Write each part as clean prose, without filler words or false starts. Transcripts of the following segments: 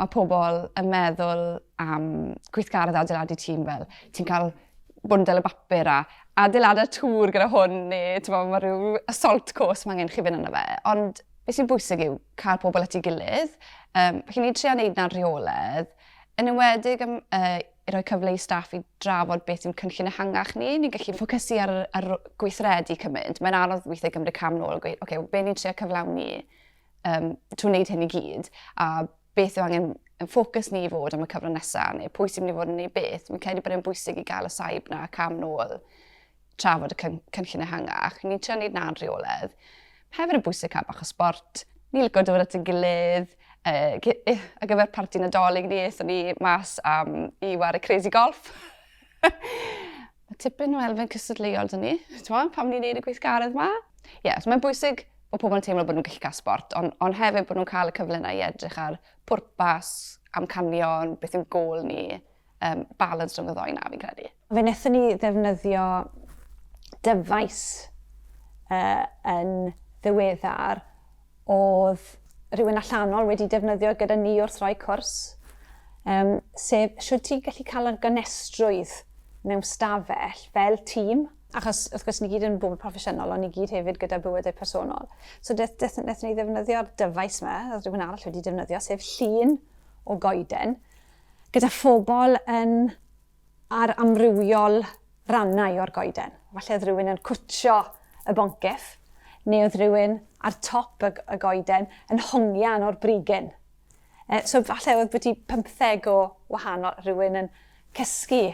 Mae pobl yn meddwl am gweithgaredd adeiladu tîm fel ti'n cael bwndel o bapur a adeilada tŵr gyda hwn neu t'mo' ma' rhyw assault course ma' angen chi fynd arno fe. Ond beth sy'n bwysig yw cael pobl at ei gilydd. Yym felly ni'n trio neud 'na'n rheoledd. Yn enwedig am yy i roi cyfle i staff i drafod beth yw'n cynllun ehangach ni. Ni'n gallu ffocysu ar, ar gweithredu cymaint. Mae'n anodd weithiau gymryd cam nôl a gweud, oce, okay, be ni'n trio cyflawni um, trwy wneud hyn i gyd, a beth yw angen yn ffocws ni i fod am y cyfnod nesaf, neu pwy sy'n mynd i fod yn gwneud beth. Mi'n credu bod e'n bwysig i gael y saib na cam nôl trafod y cynllun ehangach. Ni'n trio wneud na'n rheoledd. Hefyd yn bwysig cael bach o sport. Ni'n licio dod at ein gilydd. Uh, ar gyfer parti Nadolig ni, aethon ni mas am i wario crazy golf. Mae tipyn o elfen cystadleuol 'da ni, t'mo' pam ni'n neud y gweithgaredd 'ma. Ie, so mae'n bwysig bod pobl yn teimlo bod nhw'n gallu cael sbort, ond on hefyd bod nhw'n cael y cyfle yna i edrych ar pwrpas, amcanion, beth yw'n gôl ni, um, balance rhwng y ddoi na fi'n credu. Fe wnaethon ni ddefnyddio dyfais uh, yn ddiweddar oedd rhywun allanol wedi defnyddio gyda ni wrth roi cwrs, um, sef shwt ti'n gallu cael yr gonestrwydd mewn stafell fel tîm, achos wrth gwrs ni gyd yn bobl proffesiynol, ond ni gyd hefyd gyda bywydau personol. So deth, deth, wnaethon ni ddefnyddio'r dyfais yma, oedd rhywun arall wedi defnyddio, sef llun o goeden, gyda phobl yn ar amrywiol rannau o'r goeden. Falle oedd rhywun yn cwtio y boncyff, neu oedd rhywun ar top y, y goeden yn hongian o'r brigyn. E, so falle oedd byti pymtheg o wahanol, rhywun yn cysgu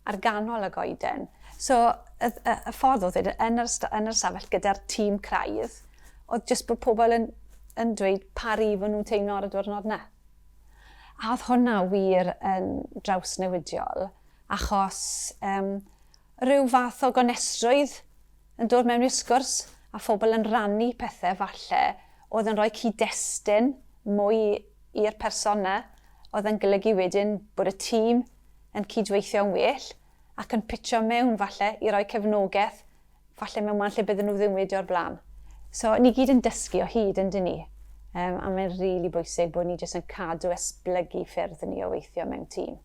ar ganol y goeden. So y, y, y ffordd oedd yn yr, yn yr ystafell gyda'r tîm craidd, oedd jyst bod pobl yn, yn dweud pa rif o'n nhw'n teimlo ar y diwrnod yna. A oedd hwnna wir yn drawsnewidiol, achos um, rhyw fath o gonestrwydd yn dod mewn i'r sgwrs a phobl yn rannu pethau falle oedd yn rhoi cyd-destun mwy i'r person 'na, oedd yn golygu wedyn bod y tîm yn cydweithio'n well ac yn pitio mewn falle i roi cefnogaeth falle mewn man lle bydden nhw ddim wedi o'r blaen. So, ni gyd yn dysgu o hyd, yn dyn ni? Um, a mae'n rili really bwysig bod ni jyst yn cadw esblygu ffyrdd ni o weithio mewn tîm.